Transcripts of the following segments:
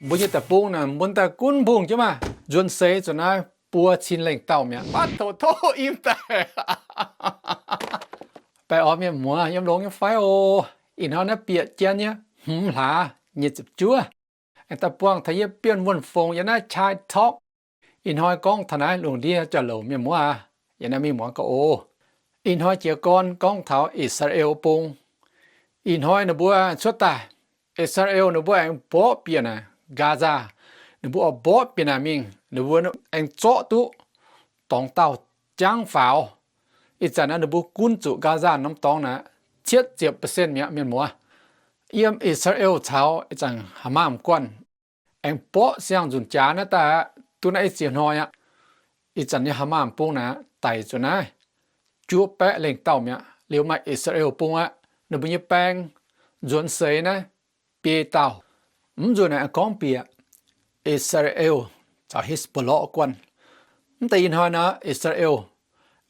Mbuo nyei deic-bung naaic mbuo daaih gunv mbungh jienv maah, nzuonx seix zuqc naaiv buo cin lengh dauh mi'aqv. Maiv toqc tov im daaih. Baengh orn mienh muoz yiem longx nyei fai oc. Ih hnoi naaiv bieqc jienv nyei hmz hlaax nyic ziepc juov. Aengx daaih buangh taux yie Bienh Wuonh Fongc yiem naaiv Chai Talk. Ih hnoi gorngv taux naaiv lungh ndiev jauv-louc mienh muoz aac, yie naaiv mingh muangx gaax oc. Ih hnoi jiez gorn gorngv taux I^saa^laa^en Bung. Ih hnoi ninh mbuo cuotv daaih, I^saa^laa^en ninh mbuo aengx mborqv bieqc naaic Gaza. Ninh mbuo oix mborqv bieqc naaic mingh, ninh mbuo aengx zorqv duqv dorngx dauh jangv faaux. Ih zanc naaiv ninh mbuo gunv zuqc Gaza norm dorngx naaic cietv ziepc percent mi'aqv mienh muoz. Yiem I^saa^laa^en caux ih zanc Hamas guanh aengx mborqv siang-nzunc jaax naaiv daaih aqv, duqv naaiv i ziex hnoi aqv. Ih zanc nyei Hamas bung naaic daic zuqc naaiv juov baeqv lengh dauh mi'aqv. Liuz maaih I^saa^laa^en bung aqv, ninh mbuo nyei baeng nzuonx seix naaiv biei dauh. Mv nzunc naaic gorngv bieqc I^saa^laa^en caux Hezbollah guanh. Mv deix ih hnoi naaic I^saa^laa^en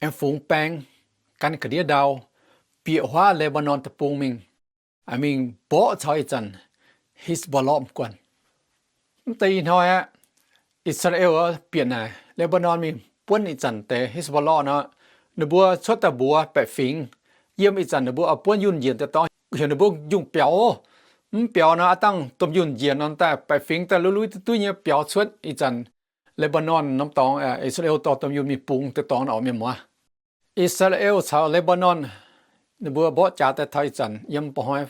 aengx fungx baeng gan ga'ndiev ndau bieqc huaav Lebanon deic-bung mingh, mingh mborqv caux ih zanc Hezbollah guanh. Mv deix ih hnoi aqv, I^saa^laa^en bieqc naaic Lebanon mingh buonv ih zanc deix Hezbollah nor, ninh mbuo cuotv daaih mbuox baeqc fingx, yiem ih zanc ninh mbuo oix buonv yunh njiec deix dorngx heuc ninh mbuo njungh biaux. Mv biaux nor, aav dangh domh yunh njiec nor daaih baeqc fingx daaih lui-lui duqv duqv nyei biaux cuotv ih zanc Lebanon norm dorngx, I^saa^laa^en dorh domh yunh mingh bungx deix dorngx orqc mienh muoz. I^saa^laa^en caux Lebanon ninh mbuo mborqv jaax daaih taux ih zanc yiem mba'hnoi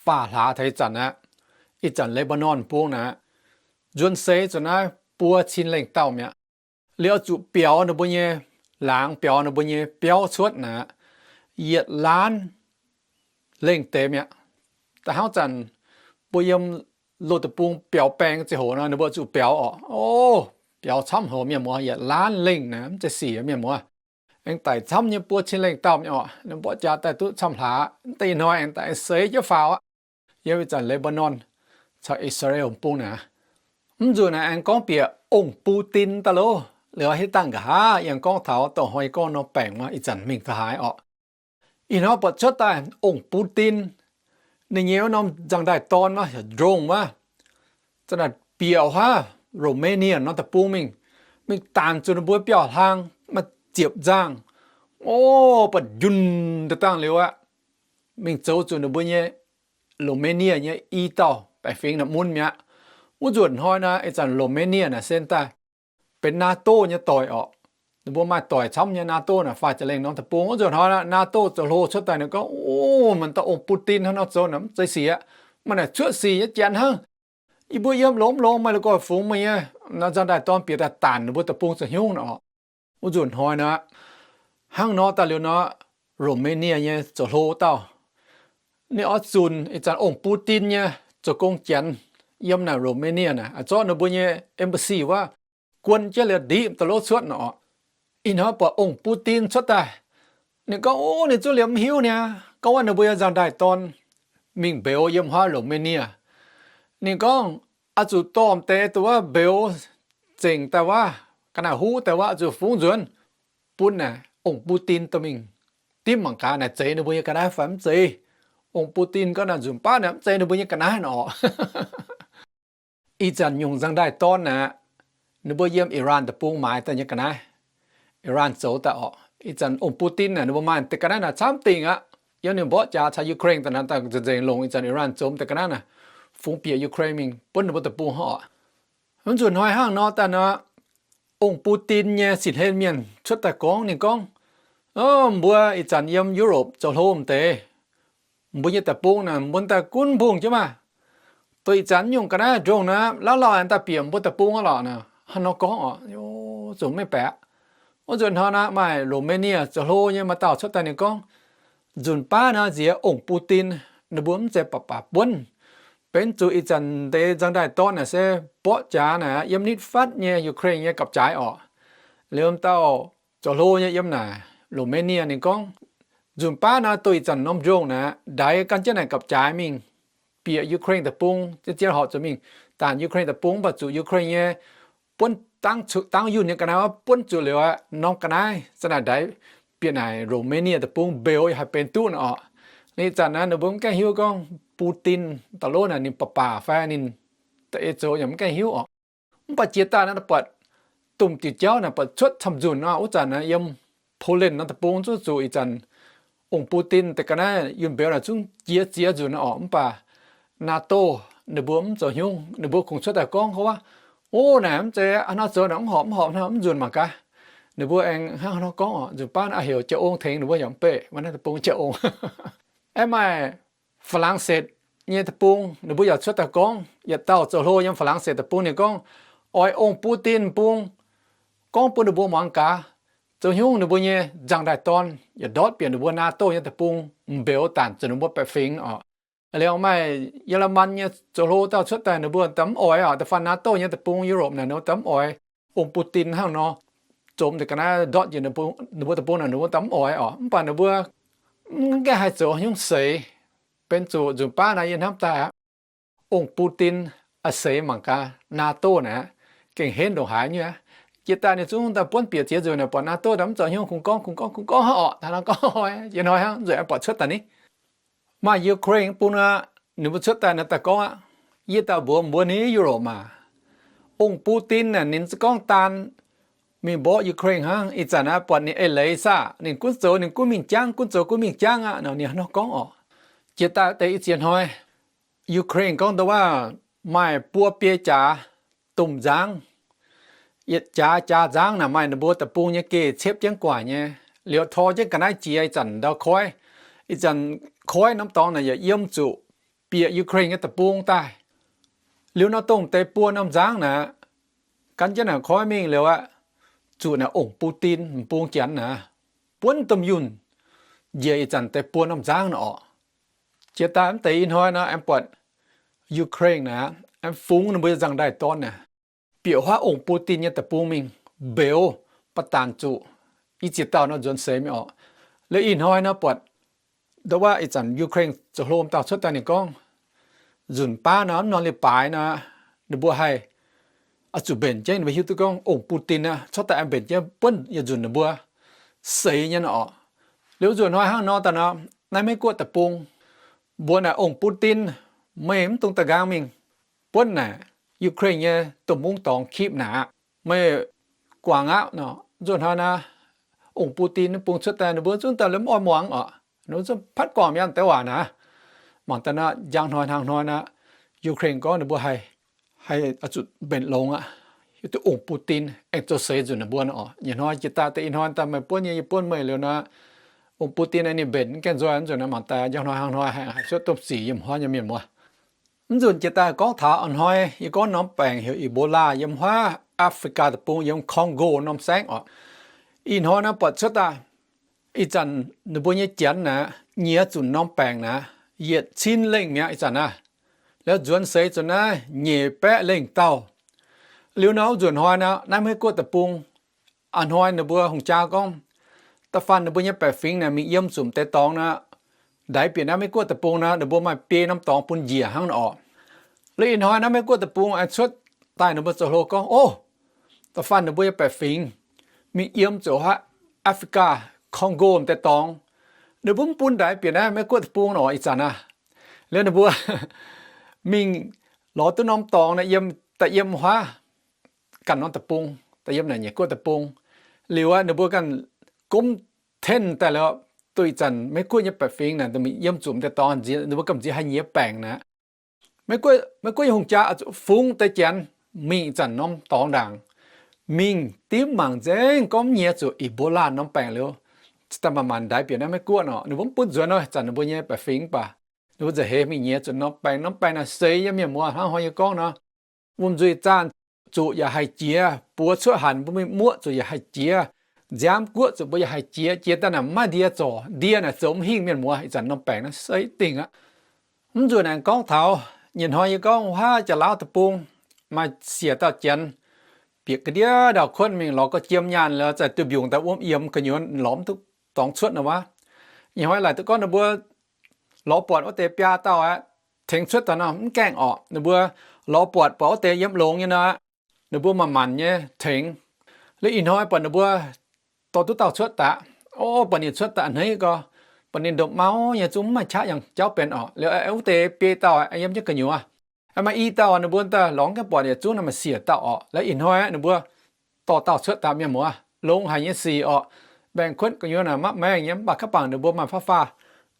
faah hlaax taux ih zanc aqv. Ih zanc Lebanon bung naaic nzuonx seix zuqc naaiv buo cin lengh dauh mi'aqv. Liuz oix zuqc biaux ninh mbuo nyei laangz, biaux ninh mbuo nyei biauv cuotv naaic yietc laanv lengh deix mi'aqv. Da'hnangv zanc mbuo yiem loz deic-bung biaux baeng ziangh hoc nor, ninh mbuo zuqc biaux orqc. O, biaux camv hoc mienh muoz, yietc laanv lengh naaic, mv zeiz sic mienh muoz. Aengx daic camv nyei buo cin lengh dauh mi'aqv orqc. Ninh mborqv jaax daaih duqv camv hlaax, mv deix ih hnoi aengx daaih seix jienv faaux aqv. Yiem ih zanc Lebanon caux I^saa^laa^en bung naaic. Mv nzunc naaic aengx gorngv bieqc ong-bu-din daaih loh. Liuz hitv dangh nqa'haav yie aengx gorngv taux douz-hnoi gorngv norm baengc wuov ih zanc mingh da'haaix orqc. Ih hnoi buatc cuotv daaih ong-bu-din, ninh nyei wuov norm nzangc-ndaaih-dorn wuov, heuc drone wuov, za'naaic bieqc huaav Romania norm deic-bung mingh, mingh daanc zuqc ninh mbuo biauv-hlang, maaih ziepc nzangh, o, buatc njunh daaih dangh liuz aqv, mingh zoux zuqc ninh mbuo nyei Romania nyei i dauh baeqc fingx naaic mun mi'aqv. Wuov nzunc hnoi naaic ih zanc Romania naaic se daaih benx NATO nyei doic orqc. Ninh mbuo maaih doic camv nyei NATO naaic faah ziepc lengh norm deic-bung. Wuov nzunc hnoi naaic NATO zoux hlo cuotv daaih ninh gorngv, o, maaih dauh ong-bu-din hnangv nor zoux naaic mv zeiz sic aqv. Maaih naaic cuotv sic nyei janx hnangv. Yie mbuo yiem longx-longx maaih la'guaih fungx meih nyei nzangc-ndaaih-dorn bieqc daaih daanc ninh mbuo deic-bung zoux hnyungv nor. Wuov nzunc hnoi naaic, hnangv nor daaih liuz nor, Romania nyei zoux hlo dauh, ninh oix zunc ih zanc ong-bu-din nyei zoux gong janx yiem naaic Romania naaic, zorqv ninh mbuo nyei embassy wuov guon jienv liuz ndiqv da'lov cuotv nor. Ih hnoi buatc ong-bu-din cuotv daaih, ninh gorngv, o, ninh zungv liemh mv hiuv niaa, gorngv wuov ninh mbuo nyei nzangc-ndaaih-dorn mingh mbeux yiem huaav Romania. Ninh gorngv, oix zuqc dorh deix dongh wuov mbeux zengc daaih wuov, ga'naaiv huv daaih wuov, oix zuqc fungx nzuonx bun naaic ong-bu-din dorh mingh dimv mangc gaax naaic zeiz ninh mbuo nyei ga'naaiv fai mv zeiz. Ong-bu-din gorngv naaic nzunc baav naaic mv zeiz ninh mbuo nyei ga'naaiv nor. Ih zanc nyungc nzangc-ndaaih-dorn naaic, ninh mbuo yiem Iran deic-bung maaiz daaih nyei ga'naaiv. Iran zoux daaih orqc. Ih zanc ong-bu-din naaic ninh mbuo maaih deix ga'naaiv naaic camv dingc aqv. Yiem ninh mborqv jaax caux Ukraine daaih naaic, daaih nzengc longc ih zanc Iran zoux deix ga'naaiv naaic fungx bieqc Ukraine mingh buonv ninh mbuo deic-bung hnangv orqc. Mv nzunc hnoi hnangv nor daaih nor, ong-bu-din nyei sin hlen mienh cuotv daaih gorngv, ninh gorngv, o, mbuo ih zanc yiem Europe zoux hlo m'deix, mbuo nyei deic-bung naaic mbuo daaih gunv mbungh jienv maah. Dongh ih zanc nyungc ga'naaiv ndongh naaic, lauh lauh aengx daaih bieqc mbuo deic-bung aqv lorqc nor. Hnangv nor gorngv orqc, zungv maiv baeqc. Wuov nzunc hnoi naaic maaih Romania zoux hlo nyei maaih dauh cuotv daaih ninh gorngv, nzunc baav naaic nziex ong-bu-din, ninh mbuo mv zeiz baac baac buonv. Benx zuqc ih zanc deix nzangc-ndaaih-dorn naaic se mborqv jaax naaic yiem nitv fatv nyei Ukraine nyei gapv-jaaix orqc. Liuz dauh zoux hlo nyei yiem naaic Romania ninh gorngv, nzunc baav naaic dongh ih zanc norm ndongh naaic ndaix gan jienv naaic gapv-jaaix mingh bieqc Ukraine deic-bung, zien zien horpc zuqc mingh daanc Ukraine deic-bung, mv baac zuqc Ukraine nyei buonv dangv cuqv dangv yunh nyei ga'naaiv buonv zuqc liuz aqv, norm ga'naaiv za'naaic ndaix bieqc naaic Romania deic-bung mbeux yaac haih benx duqv nor orqc. Ih zanc naaic ninh mbuo mv gaengh hiuv gorngv Putin da'lov naaic ninh baac baac fai ninh da'eix zoux yaac mv gaengh hiuv orqc. Mv baac jiex daaih naaiv buatc domh diuc jauv naaic buatc cuotv camv-nzunc nor, wuov zanc naaic yiem Poland nor deic-bung zungv zuqc ih zanc ong-bung-din deix ga'naaiv yunh mbeux naaic zungv jiex ziex nzunc orqc. Mv baac NATO ninh mbuo mv zoux haaix nyungc, ninh mbuo kungx cuotv daaih gorngv wuov, o, naaic mv zeiz hnangv nor zoux naaic, mv horpc, mv horpc, hnangv mv nzunc mangc gaax. Ninh mbuo aengx hnangv nor gorngv oc, nzunc baav naaiv heuc jaa-ong tengx ninh mbuo yaac mv beqc, maiv naaiv deic-bung jaa-ong. Aengx maaih Faa^lang^setv nyei deic-bung ninh mbuo yaac cuotv daaih gorngv, yietc dauh zoux hlo yiem Faa^lang^setv deic-bung ninh gorngv, oix ong-bung-din bung gorngv bun ninh mbuo muangx gaax, zoux haaix nyungc ninh mbuo nyei nzangc-ndaaiv-dorn yaac ndortv bieqc ninh mbuo NATO nyei deic-bung mbeux daanh zuqc ninh mbuo baeqc fingx oc. Liuz maaih Ye^le^man nyei zoux hlo dauh cuotv daaih ninh mbuo daaih mv oix oc, da'faanh NATO nyei deic-bung, Europe naaic ninh mbuo daaih mv oix ong-bung-din hnangv nor zomx deix ga'naaiv ndortv njiec ninh mbuo deic-bung naaic, ninh mbuo daaih mv oix oc. Mv baac ninh mbuo mv gaengh haih zoux haaix nyungc seix. Benx zuqc nzunc baav naaiv yie hnamv daaih aqv, ong-bung-din a'seix mangc gaax NATO naaic aqv, gengh henv ndongc haaix nyungc aqv. Jiex daaih ninh zungv daaih buonv bieqc ziex nzunc naaic buatc NATO daaih mv zoux haaix nyungc, kungx gorngv, kungx gorngv, kungx gorngv hnangv oc, hnangv nor gorngv, jiex hnoi hnangv nzueic aengx buatc cuotv daaih ni. Maaih Ukraine bung naaic, ninh mbuo cuotv daaih naaic daaih gorngv aqv, yie daaih mbuox mbuo ni Europe maah, ong-bung-din naaic ninh za'gengh gorngv daan mingh mborqv Ukraine hnangv. Ih zanc naaic buatc ninh eix leiz saah, ninh gunv zoux ninh gunv mingh jangv, gunv zoux gunv mingh jangv aqv nor, ninh hnangv nor gorngv oc. Jiex daaih deix i ziex hnoi, Ukraine gorngv ndongc waac maaih buo biei jaax domh nzangv. Yietc jaax, jaax nzangv naaic maaih ninh mbuo deic-bung nyei geh cepv jienv gu'nguaaic nyei, liuz tor jienv ga'naaiv jiex ih zanc ndau koiv. Ih zanc koiv norm dorngx naaic yaac yiem zuqc bieqc Ukraine nyei deic-bung daaih. Liuz nor dongh deix buo norm nzangv naaic, gan jienv naaic koiv mingh liuz aqv, zuqc naaic ong-bung-din m'bung janx naaic buonv domh yunh njiec ih zanc deix buo norm nzangv naaic orqc. Jiex daaih mv deix ih hnoi nor aengx buatc Ukraine naaic aengx fungx ninh mbuo nyei nzangc-ndaaiv-dorn naaic, bieqc huaav ong-bung-din nyei deic-bung mingh mbeux, ba'daanc zuqc i ziex dauh nor nzuonx seix mingh orqc. Liuz ih hnoi nor buatc ndongc waac ih zanc Ukraine zoux hlo dauh cuotv daaih ninh gorngv, nzunc baav nor mv norm leiz-baaix nor, ninh mbuo haih oix zuqc mbenc jienv, ninh mbuo hiuv duqv gorngv ong-bung-din aqv cuotv daaih aengx mbenc jienv buonv yietc nzunc ninh mbuo seix nyei nor orqc. Liuz nzunc hnoi hnangv nor daaih nor, naaiv Meiv-Guoqv deic-bung mbuox naaic ong-bung-din, meih mv dungx da'nqaang mingh buonv naaic Ukraine nyei domh mungv dorngx kipv naaic aqv. Meih guangc aqv nor. Nzunc hnoi naaic, ong-bung-din bung cuotv daaih ninh mbuo zungv daaih lomh mv oix muangx orqc. Ninh mbuo zungv patv guangc mi'aqv deix waac naaic. Mangc daaih nor, njang hnoi hnangv hnoi naaic, Ukraine gorngv ninh mbuo haih, haih zuqc mbenc longx aqv, hiuv duqv ong-bung-din aengx zoux seix nzunc ninh mbuo nor orqc. Nyei hnoi jiex daaih deix ih hnoi daaih meih buonv nyei, yie buonv meih liuz nor, ong-bung-din ninh mbenc mv gaengh nzoih nzunc naaic. Mangc daaih njang hnoi hnangv hnoi haih cuotv domh sic yiem hmuangv nyei mienh muoz. Mv nzunc jiex daaih gorngv taux a'hnoi, hnoi yie gorngv norm baengc heuc Ebola yiem huaav Africa deic-bung yiem Congo norm saengv orqc. Ih hnoi naaiv buatc cuotv daaih, ih zanc ninh mbuo nyei janx naaic nyiex zunc norm baengc naaic yietc cin lengh mi'aqv ih zanc naaiv. Liuz nzuonx seix zuqc naaiv nyeic baeqv lengh dauh. Liuz nor wuov nzunc hnoi naaiv, naaiv Meiv-Guoqv deic-bung a'hnoi ninh mbuo hungh jaa gorngv, da'faanh ninh mbuo nyei baeqc fingx naaic mingh yiem zunc deix dorngx naaic, ndaix bieqc naaiv Meiv-Guoqv deic-bung naaic, ninh mbuo maaih biei norm dorngx bun njiec hnangv nor orqc. Liuz ih hnoi naaiv Meiv-Guoqv deic-bung aengx cuotv daaih ninh mbuo zoux hlo gorngv, o, da'faanh ninh mbuo nyei baeqc fingx mingh yiem zuqc huaav Africa, Congo deix dorngx, ninh mbuo mv bun ndaix bieqc naaiv Meiv-Guoqv deic-bung nor orqc ih zanc naaiv. Liuz ninh mbuo mingh lorz duqv norm dorngx naaic yiem, daaih yiem huaav ganh norm deic-bung, daaih yiem naaic nyeic guoqv deic-bung. Liuz aqv, ninh mbuo ganh gomv tenh daaih liuz, duqv ih zanc Meiv-Guoqv nyei baeqc fingx naaic, yiem zunc deix dorngx nziex, ninh mbuo gamh nziex haih nyiex baengc naaic. Meiv-Guoqv, Meiv-Guoqv nyei hungh jaa zuqc fungx deix janx mingh ih zanc norm dorngx ndaangc, mingh dimv mangc nzengc gorngv mv nyiex zuqc Ebola norm baengc liuz, daaih manc-manc ndaix bieqc naaiv Meiv-Guoqv nor, ninh mbuo mv bun nzuonx nor, zanc ninh mbuo nyei baeqc fingx mv baac ninh mbuo nzauh heix mingh nyiex zuqc norm baengc. Norm baengc naaic seix yiem mienh muoz hnangv hoi nyei gorngv nor, wuom-nzuih zaanh zuqc yaac haih jiex, buoz cuotv hanc mbuo mingh muoqv zuqc yaac haih jiex, nziaamv guoqv zuqc mbuo yaac haih jiex. Jiex daaih naaic mv maaih ndie zorc, ndie naaic zoux mv hingh mienh muoz. Ih zanc norm baengc naaiv seix dingc aqv. Mv nzunc aengx gorngv taux nyei hnoi yie gorngv huaav Janx-Laauv deic-bung maaih siec dauh janx bieqc ga'ndiev ndau-kuotv mingh lorz ga'jiem nyaanh liuz, zaih duih mbiungc daaih wuom yiem gu'nyuoz lorz mv duqv dorngx cuotv nor wuov. Nyei hnoi laaic duqv gorngv ninh mbuo lorz buatc wuov deix biaa dauh aqv, tengx cuotv daaih nor mv gaengh orqc. Ninh mbuo lorz buatc buatc wuov deix yiem longx nyei nor, ninh mbuo manc-manc nyei tengx. Liuz ih hnoi buatc ninh mbuo dorh duqv dauh cuotv daaih, o, buatc ninh cuotv daaih a'hneiv gau, buatc ninh ndopv-mauv nyei, zungv mv maaih qaqv yangh jauv benx orqc. Liuz wuov deix biei dauh yiem jienv gu'nyuoz, Maaih i dauh ninh mbuo daaih lorz gaengh buatc yietc zungv naaiv maaih siec dauh orqc. Laaix ih hnoi ninh mbuo dorh dauh cuotv daaih, mienh muoz, longx haic nyei sic orqc. Mbaengx-kuotv gu'nyuoz naaic mapv maengh nyei, mv baac kaav bangc ninh mbuo maaih fav faah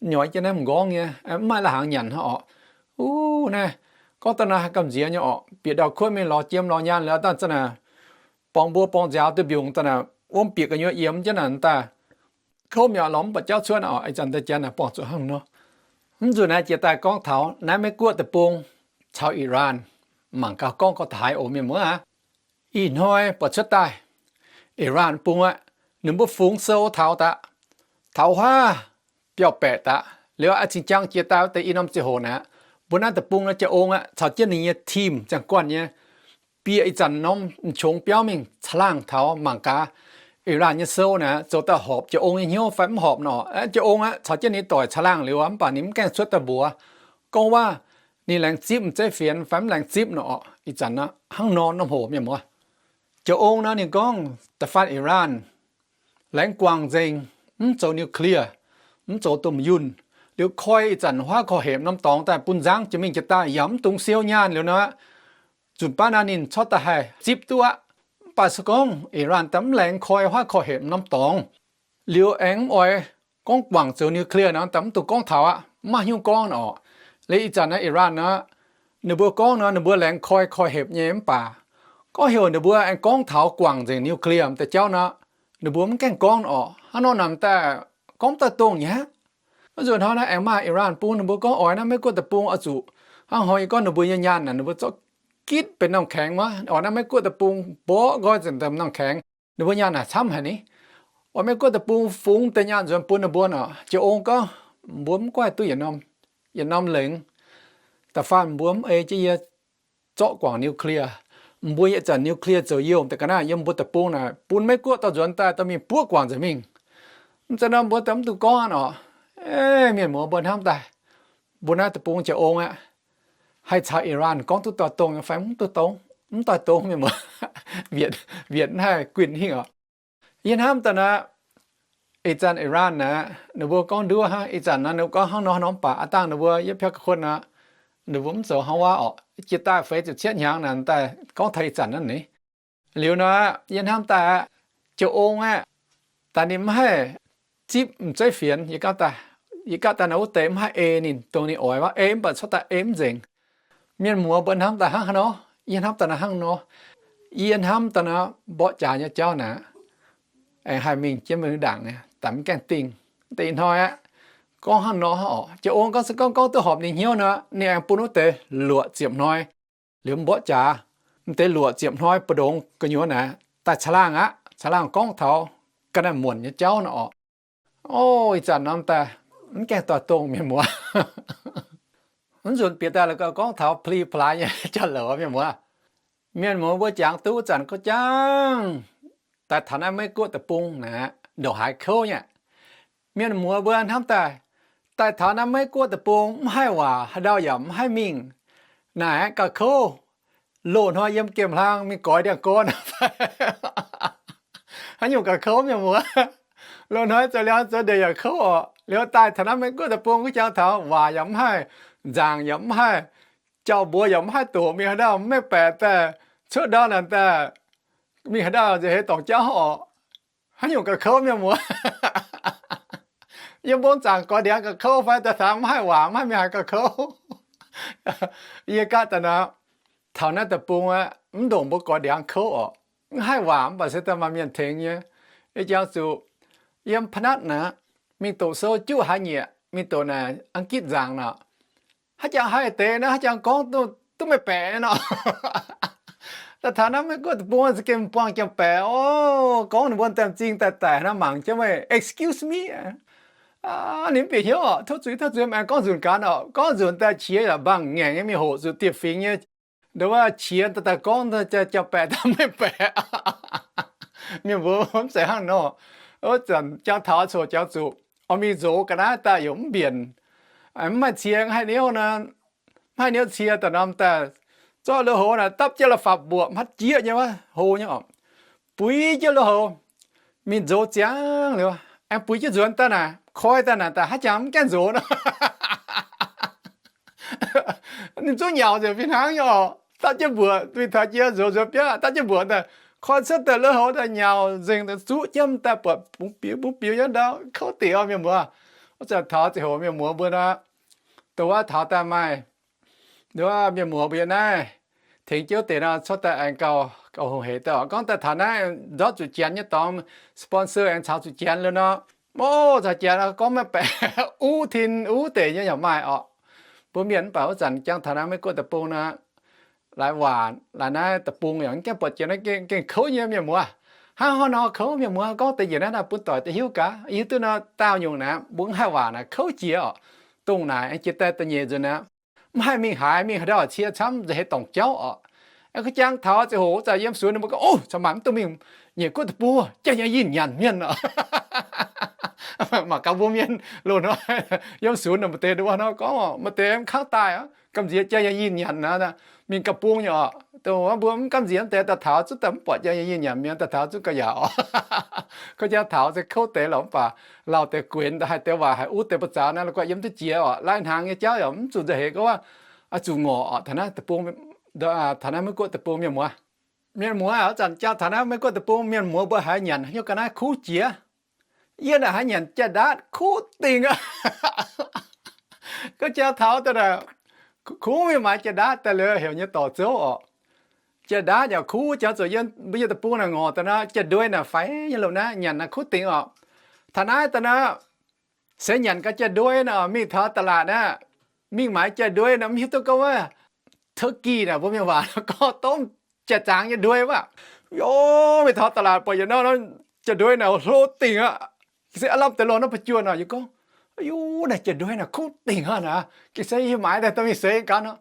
nyoix jienv naaiv m'nqorngv nyei, mv maaih la'hnaangx nyanc hnangv orqc. Uv, naaiv gorngv daaih naaiv haih gamh nziex nyei orqc. Bieqc ndau-kuotv mingh lorz jiem lorz nyaanh liuz daaih zanc naaic borngz mbuo borngz nziaaux duqv mbiungc daaih naaic, wuom bieqc gu'nyuoz yiemx jienv naaic daaih kouv mi'aqv, lorz mv buatc jauv cuotv orqc. Ih zanc deix janx naaic buangh zuqc hnangv nor. Mv nzunc naaiv jiex daaih gorngv taux naaiv Meiv-Guoqv deic-bung caux Iran. Mangc gaax gorngv gorngv taux haaix oc, mienh muoz aac. Ih hnoi buatc cuotv daaih Iran bung aqv, ninh mbuo fungx sou taux daaih, taux huaav biauv-baeqc daaih. Liuz a'cing jang jiex daaih wuov deix i norm ziangh hoc naaic, mbuo naaiv deic-bung naaiv jaa-ong aqv caux jienv ninh nyei team ziangh guanh nyei bieqc ih zanc norm m'qongx biauv mingh caangh laangh taux mangc gaax Iran nyei sou naaic zoux daaih horpc jaa-ong nyei hnyouv fai mv horpc nor. Jaa-ong aqv caux jienv ninh doic caangh laangh liuz aqv, mv baac ninh mv gaengh cuotv daaih mbuox gorngv waac ninh laengz zipv m'zeiv fienx fai mv laengz zipv nor. Ih zanc hnangv nor norm hoc, mienh muoz. Jaa-ong nor ninh gorngv da'faanh Iran laengz guangc nzengc, mv zoux nuclear, mv zoux domh yunh, liuz koi ih zanc huaav korv-hepc norm dorngx daaih bun nzangv jiex mingh jiex daaih yaac mv dungx siou nyaanh liuz nor, nzunc baav naaiv ninh corc daaih haih zipv duqv aqv. Mv baac se gorngv Iran daaih mv laengz koi huaav korv-hepc norm dorngx liuz aengx mv oix gorngv guangc zoux nuclear nor, daaih mv dungx gorngv taux aqv, mv maaih hnyouv gorngv orqc. Liuz ih zanc naaiv Iran nor, ninh mbuo gorngv nor ninh mbuo laengz koi korv-hepc nyei mv baac gorngv heuc ninh mbuo aengx gorngv taux guangc nzengc nuclear deix jauv nor, ninh mbuo mv gaengh gorngv orqc. Hnangv nor naaic daaih gorngv mv daaih dongh nyei aqv. Wuov nzunc hnoi naaiv aengx maaih Iran bung ninh mbuo gorngv oix naaiv Meiv-Guoqv deic-bung oix zuqc hnangv hoi gorngv ninh mbuo nyei nyaanh naaic ninh mbuo zorqv gitv benx normh kaengx wuov, oix naaiv Meiv-Guoqv deic-bung mborqv nqoi nzengc deix normh kaengx. Ninh mbuo nyaanh naaic camv haic ni. Oix Meiv-Guoqv deic-bung fungx deix nyaanh nzuonx bun ninh mbuo nor, jaa-ong gorngv, mbuo mv guaih duqv yietc norm, yietc norm lengx. Da'faanh mbuo mv ei jienv yie zorqv guangc nuclear. Mbuo ih zanc nuclear zoux youh deix ga'naaiv yiem mbuo deic-bung naaic bun Meiv-Guoqv dorh nzuonx daaih dorh mingh buov guangc nzengc mingh. Mv zeiz nor mbuo daaih mv dungx gorngv orqc. Mienh muoz, mbuo hnamv daaih mbuo naaiv deic-bung jaa-ong aqv, haih caux Iran gorngv duqv doix-dongh nyei fai mv duqv dongh? Mv doix-dongh, mienh muoz. Wietc, wietc mv haih guinh hingh orqc. Yie hnamv daaih naaic, ih zanc Iran naaic ninh mbuo gorngv nduov hnangv, ih zanc naaic ninh mbuo gorngv hnangv nor hnangv nor mv baac aav dangh ninh mbuo yietv piauv ga'kuotv naaic, ninh mbuo mv zoux hnangv wuov orqc. Jiex daaih feix ziepc cietv hnyangx naaic daaih gorngv taux ih zanc naaiv ni. Liuz nor, yie hnamv daaih aqv, jaa-ong aqv, daaih ninh mv haih zipv m'zeiv fienx. Yie gapv daaih, yie gapv daaih naaic wuov deix mv haih ei ninh, dongh ninh oix wuov ei mv baac corc daaih ei mv nzengc. Mienh muoz, mbuo hnamv daaih hnangv haaix nor? Yie hnamv daaih naaic hnangv nor. Yie hnamv daaih naaic mborqv jaax nyei jauv naaic, aengx haih mingh jienv mingh ndaangc nyei, daaih mv gaengh dingh. Deix hnoi aqv, gorngv hnangv nor orqc. Jaa-ong gorngv se gorngv gorngv duqv horpc ninh hnyouv nor, ninh aengx bun wuov deix luoqc ziepc hnoi. Liuz mborqv jaax, m'deix luoqc ziepc hnoi mbu'ndongx gu'nyuoz naaic daaih caangh laangh aqv. Caangh laangh gorngv taux ga'naaiv muonc nyei jauv nor orqc. O, ih zanc norm daaih mv gaengh doix-dongh, mienh muoz. Mv nzunc bieqc daaih la'gauh gorngv taux pli-plaaix nyei jauv-louc, mienh muoz. Mienh muoz, mbuo jangx duqv wuov zanc gauh jangv daaih taux naaiv Meiv-Guoqv deic-bung naaic, ndongc haaix kouv nyei. Mienh muoz, mbuo hnamv daaih, daaih taux naaiv Meiv-Guoqv deic-bung mv haih waac, haaix ndau yaac mv haih mingh. Naaic gauh kouv. Loz-hnoi yiem gemh hlang mingh goix ndiangx-gorn, haaix nyungc gauh kouv, mienh muoz. Loz-hnoi zoux liangx zoux ndeic yaac kouv orqc. Liuz daaih taux naaiv Meiv-Guoqv deic-bung gauh jangv taux waac yaac mv haih, nzaangc yaac mv haih, jauv-mbuox yaac mv haih doqc, mingh haaix ndau mv mengh baeqc daaih, cuotv ndau naaic daaih, mingh haaix ndau nziex heix dorngc jauv orqc. Haaix nyungc gauh kouv, mienh muoz. Yiem mbong zaangc goix ndiangx gauh kouv fai daaih taux mv haih waac mv haih mingh haaix gauh kouv. Yie gapv daaih naaic, taux naaiv deic-bung aqv, mv ndongc mbuo goix ndiangx kouv orqc. Mv haih waac mv baac se daaih maaih mienh tengx nyei. Ih jangx zuqc yiem พนัส naaic, mingh doqc sou juqv haaix nyungc, mingh doqc naaic อังกฤษ nzaangc naaic, haaix jangx haih deix naaiv, haaix jangx gorngv duqv mengh baeqc nor. Daaih taux naaiv Meiv-Guoqv deic-bung za'gengh buangh jangx baeqc orqc. Gorngv ninh mbuo daaih m'zing daaih daic naaiv mangc jienv meih, excuse me. Ninh mv bieqc hnyouv orqc, tov zuiz, tov zuiz, aengx gorngv nzunc gaax orqc. Gorngv nzunc daaih qiex yaac mbaangh ngaengc nyei, mingh hoqc zuqc dieh fingx nyei. Nduov wuov qiex daaih gorngv jangx baeqc daaih mengh baeqc. Mienh mbuo mv zeiz hnangv nor. Wuov zanc jangx taux coc jangx zuqc oix mingh nzox ga'naaiv daaih yaac mv mbienc. Mv maaih cie, mv haih niouv nor, mv haih niouv cie daaih norm daaih, zorqv lui-houx naaic dapv jienv la'fapc mbuoqc hmatv jieqv nyei wuov hlo nyei orqc, buix jienv lui-houx mingh nzox ziangx liuz, aengx buix jienv nzuonx daaih naaic, koi daaih naaic daaih haaix jangx mv gaengh nzox nor. Ninh zuqv nyaux nzengc fih hnangv nyei oc. Daav jienv mbuoqc, mingh taux jiex nzuonx nzuonx biauv, daav jienv mbuoqc daaih, koi cuotv daaih lov houx daaih nyaux nzengc, zuqv jienv daaih buatc bungx biux bungx biux nyei ndau, kouv dingc oc mienh muoz. Wuov zanc taux ziangh hoc mienh muoz mbuo nor, dongh wuov taux daaih maaih, wuov mienh muoz mbuo yiem naaiv tengx jienv deix nor, cuotv daaih aengx gauh, gauh hungh hec daaih oc. Gorngv daaih taux naaiv nzorv zuqc janx nyei dorngx, sponsor aengx caux zuqc janx liuz nor, o, caux janx gorngv maiv baeqc uv tin uv deix nyei yaac maaih oc. Mbuo mienh mv baac wuov zanc jangx taux naaiv Meiv Guoqv deic-bung nor, laaix waac laaix naaiv deic-bung yaac mv gaengh buatc jiex naaiv gengh kouv nyei mienh muoz. Hnangv haaix nor kouv mienh muoz, gorngv deix njiec naaiv daaih bun doic deix hiuv gaax. Yie hiuv duqv nor daauh nyungc naaiv mbuo mv haih waac naaic kouv jiex oc. Dongh naaic aengx jiex daaih da'nyeic nzunc naaiv, mv haih mingh haaix, mingh haaix ndau cie camv nza'heix dorngc jauv oc. Aengx kuv jangx taux ziangh hoc wuov zanc yiem sunx ninh mbuo gorngv, o, caux maanc mv dungh mingh Meiv Guoqv deic-bung, jaa nyei yinh nyanc mienh oc. Mangc gaax mbuo mienh loz-hnoi yiem sunx ninh mbuo deix nduov nor gorngv, maaih deix mv kangv daaih aqv, gamh nziex jaa nyei yinh nyanc aqv, mingh gauh bung nyei oc. Dongh mbuo mv gamh nziex deix daaih taux zungv daaih mv buatc jaa nyei yinh nyanc mienh, daaih taux zungv gauh yaac oc. Gorngv jangx taux se kouv deix lorqc mv baac lauh deix guenx haih deix waac haih uv deix buoz-zaux naaiv la'guaih yiem duqv jiex oc. Lai-hnaangx nyei jauv yaac mv zuqc nza'heix gorngv waac zuqc ngorc oc. Taux naaiv deic-bung, taux naaiv Meiv Guoqv deic-bung mienh muoz, mienh muoz, wuov zanc jangx taux naaiv Meiv Guoqv deic-bung mienh muoz mbuo haiz nyanc haaix nyungc ga'naaiv kuv jiex. Yie naaic haiz nyanc jaa-ndaatv kuv dingc aqv. Gorngv jangx taux daaih naaic, kungx mingh maaiz jaa-ndaatv daaih liuz heuc nyei dorc zouv oc. Jaa-ndaatv yaac kuv, jangx zuqc yiem mbuo yiem deic-bung naaic ngorc daaih nor, jaa-nduei naaic faix nyei lomh naaiv nyanc naaic kuv dingc oc. Taux naaiv daaih nor, se nyanc gau jaa-nduei nor, mingh taux da'laatc naaiv, mingh maaiz jaa-nduei nor, mv hiuv duqv gorngv wuov turkey naaic, mbuo mienh waac gorngv domh jaa-zaangx nyei nduei wuov. Yov, mingh taux da'laatc buatc yietc norm jaa-nduei naaic hlo dingc aqv. Ga'sie aav lamh deix lorh naaiv ba'juoh nor, yie gorngv, Yu, naaic jaa-nduei naaic kuv dingc aqv naaic. Ga'sie yie maaiz daaih dorh mingh seix gaax nor.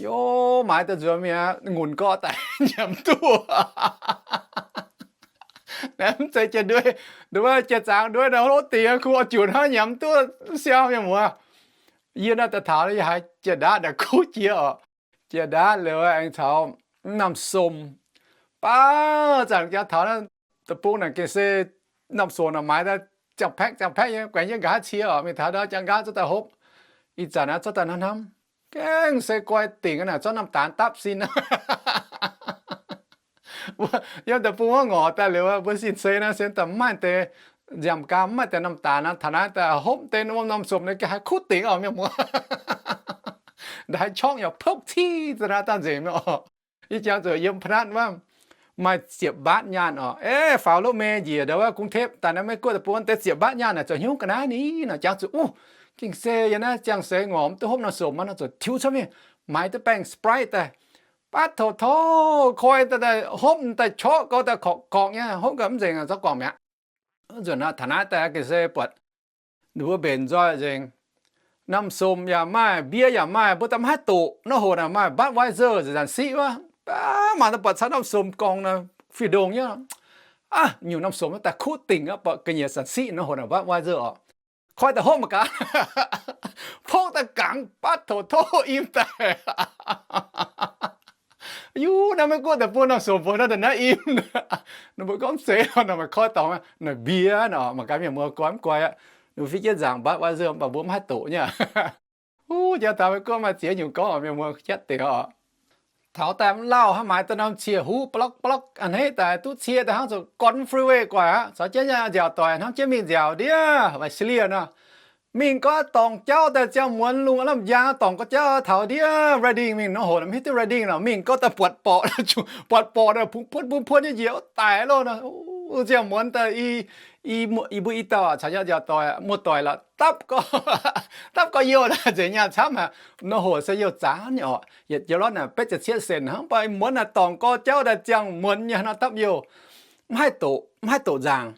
Yov, maaiz daaih nzuonx mingh aqv, ngunc gorqv daaih nyanc mv duqv. Naaiv mv zeiz jaa-nduei, nduov jaa-zaangx nduei naaic hlo dingc aqv, kuv oix junc hnangv nyanc mv duqv siang mienh muoz. Yie naaiv daaih taux yie haiz jaa-ndaatv naaic kuv jiex oc. Jaa-ndaatv liuz aengx caux mv norm som. Baac zanc jangx taux naaiv deic-bung naaic gengh se norm som naaic maaiz daaih ziangh paekv ziangh paekv nyei, guaix jienv nqa'haav cie oc, mingh taux ndau jangx nqaatv cuotv daaih hopv. Ih zanc naaiv cuotv daaih hnamv hnamv, gengh se guai dingc aqv naaic, zorqv norm daanx dapv sin. Yiem deic-bung wuov ngorc daaih liuz, mbuo sin-seix naaiv se daaih mv maaih deix nziaamc gaam, mv maaih deix norm daanx naaiv, taux naaiv daaih hopv deix wuom norm som naaiv gengh haih kuv dingc oc mienh muoz. Ndaaih haaix qorngv yaac pokv civ za'naaiv daaih nzengc oc. Yie jangx zuqc yiem Pa'natv wuov maaih ziepc mbaatv nyaanh oc. Eix, faaux loqv mei njiec ndau wuov กรุงเทพ daaih naaiv Meiv Guoqv deic-bung deix ziepc mbaatv nyaanh naaic zoux hnyouv ga'naaiv ni nor, jangx zuqc, uh, gengh se yie naaiv ziangh seix ngorc mv duqv hopv norm som, mv norm som tiux cuotv mingh, maaiz duqv baengh Sprite daaih. Baav toux-toux koi daaih, daaih hopv daaih qorqv gau daaih korqc-korqc nyei, hopv gau mv nzengc zorqv guangc mi'aqv. Nzunc naaiv taux naaiv daaih gengh se buatc ninh mbuo mbenc nzoih nzengc. Norm som yaac maaih, mbie yaac maaih, mbuo daaih mv haih doqc. Norm hoc naaic maaih Budweiser nzanc-siqv wuov. Mangc daaih buatc caux norm som gorngv naaic fih ndongh nyei. Aav, nyungc norm som daaih kuv dingc aqv, buatc ga'nyiec zanc-siqv norm hoc naaic Budweiser oc. Koi daaih hopv mangc gaax. Pokv daaih gangx baav toux-toux im daaih. Yie naaiv Meiv Guoqv deic-bung norm som mbuo naaiv daaih naaiv im. Ninh mbuo gorngv mv zeiz nor, naaic maaih koi dorngx, naaic mbie nor, mangc gaax mienh muoz guai mv guai aqv. Ninh mbuo fiev jienv nzaangc Budweiser mv baac mbuo mv haih doqc nyei. Huv, jangx taux Meiv Guoqv maaih ziex nyungc gorngv mienh muoz jatv dingc oc. Taux daaih mv lauh hnangv, maaiz daaih norm cie huv blokv blokv a'hneiv daaih duqv cie daaih hnangv zoux gorn freeway guaic aqv. Caux jienv nziaauc doic hnamv jienv mingh nziaauc ndiev Visalia nor. Mingh gorngv dorngc jauv daaih ziangh muonz lungh aav lamh njang, dorngc gorx jauv taux ndiev Redding mingh nor, hoc mv hiuv duqv Redding nor, mingh gorngv daaih buatc borqc, buatc borqc daaih bungx puotv bungx puotv nyei njiec daic loh nor. Ziangh muonz daaih i, i mbuo i dauh caux nziaauc doic muoz-doic lorqc dapv gorx, dapv gorx youh nzengc nyaah camv haic. Nor hoc se youh zaanv nyei oc. Yietc jauv lorqc naaic betv ziepc cietv cent hnangv, mv baac muonz naaic dorngc gorx jauv daaih ziangh muonz nyei nor dapv youh. Mv haih doqc, mv haih doqc nzaangc.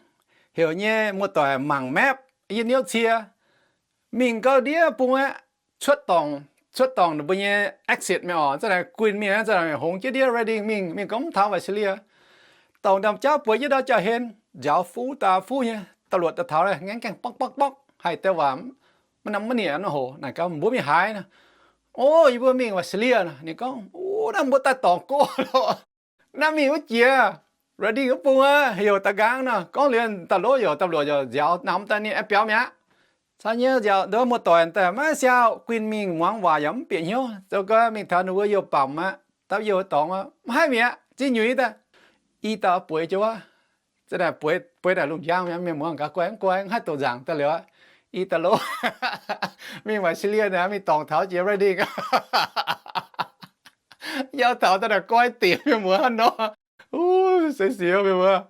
Heuc nyei muoz-doic mangc map, yie niouv cie, mingh gau ndiev bung aqv. Cuotv dorngc, cuotv dorngc ninh mbuo nyei exit mingh oc, za'naaic guinh mingh, za'naaic hongx jienv ndiev Redding mingh, mingh gorngv mv taux Visalia. Dorngc ndaamv-jauv bueix jienv ndau jauv-hlen, nziaaux fuv daaih fuv nyei, ตำรวจ daaih taux daaih ngaengv gaengh ป๊อกป๊อกป๊อก haih deix waac maiv norm maiv nie nor hoc naaic gaax mbuo mingh haaix nor. O, yie mbuo mingh Visalia nor. Ninh gorngv, O, naaiv mbuo daaih dorngc go lorqc. Naaiv mingh wuov jiex Redding wuov bung aqv, heuc daaih nqaang nor, gorngv liuz daaih lov youc ตำรวจ youc nziaaux namx daaih ninh aengx biaux mi'aqv. Caux nyei nziaauc nduov muoz-doic daaih maiv siau, guinh mingh muangx waac yaac mv bieqc hnyouv. Zoux gau mingh taux ninh mbuo youh bamc aqv, dapv youh dorngx aqv, mv haih mi'aqv, zinh nyuic daaih. I dauh bueix jienv wuov, bueix naaic lungh njang, mienh muoz gaax guai mv guai, mv haih doqc nzaangc daaih liuz aqv. I dauh lo mingh Australia naaic, mingh dorngc taux jiex Reading, yaac taux daaih naaic goiv dingc, mienh muoz hnangv nor. Uv, se siou mienh muoz.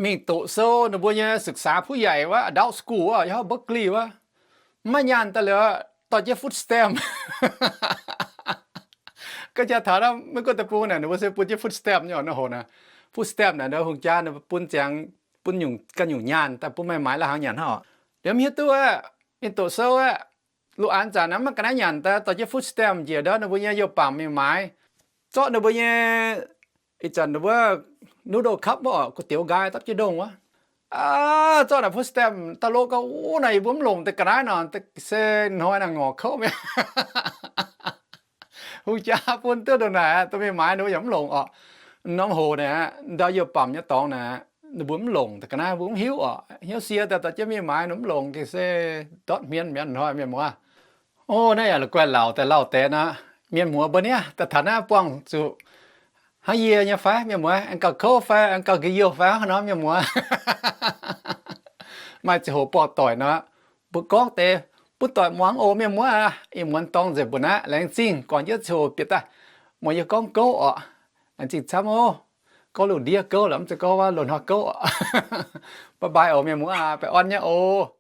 Mingh doqc sou ninh mbuo nyei ศึกษาผู้ใหญ่ wuov, adult school wuov, yaac Berkeley wuov. Mv maaih nyaanh daaih liuz, dorh jienv food stamp. Ga'jaax taux naaiv Meiv Guoqv deic-bung naaic, ninh mbuo se bun jienv food stamp nyei oc, naaiv hoc naaic. Food stamp naaic, hungh jaa ninh bun ziangx, bun nyungc ganh nyungc nyaanh daaih bun meih maaiz la'hnaangx nyanc hnangv oc. Liuz mv hiuv duqv aqv, mingh doqc sou aqv. Lungh aanx zanc naaiv maiv ga'naaiv nyanc daaih, dorh jienv food stamp njiec ndau ninh mbuo nyei youh bamc mingh maaiz. Zorqv ninh mbuo nyei, ih zanc ninh mbuo noodle cup wuov, gu'dioux nqaai dapv jienv ndongh wuov. Aa, zorqv naaic food stamp daaih lo gau, uv, naaic yie mbuo mv longc deix ga'naaiv nor, se hnoi naaic ngorc kouv mi'aqv. Hungh jaa bun duqv ndongc naaic, dorh mingh maaiz ninh mbuo yaac mv longc oc. Norm hoc naaic, ndau youh bamc nyei dorngx naaic, ninh mbuo mv longc deix ga'naaiv, mbuo mv hiuv oc. Hnyouv sie daaih dorh jienv mingh maaiz ninh mv longc, gengh se ndortv hmien mi'aqv hnoi, mienh muoz. O, naaiv yaac la'guaih laauc daaih lauh deix nor, mienh muoz mbuo niaa, daaih taux naaiv buangh zuqc hnangv yie nyei fai, mienh muoz, aengx gauh kouv fai, aengx gauh nqi youh fai hnangv nor, mienh muoz. Maaih ziangh hoc buangh doic nor, mbuo gorngv deix butv doic muangx oc, mienh muoz aac. Ih muonz dorng nzengc mbuo naaiv, laengz zingh gorngv jienv ziangh hoc bieqc daaih muangx yie gorngv gouv oc. Laengz zingh camv oc. Gorngv lungh ndiev gouv lorqc, mv zeiz gorngv wuov loz-hnoi gouv oc. Bye bye oc, mienh muoz aac, baengh orn nyei oc.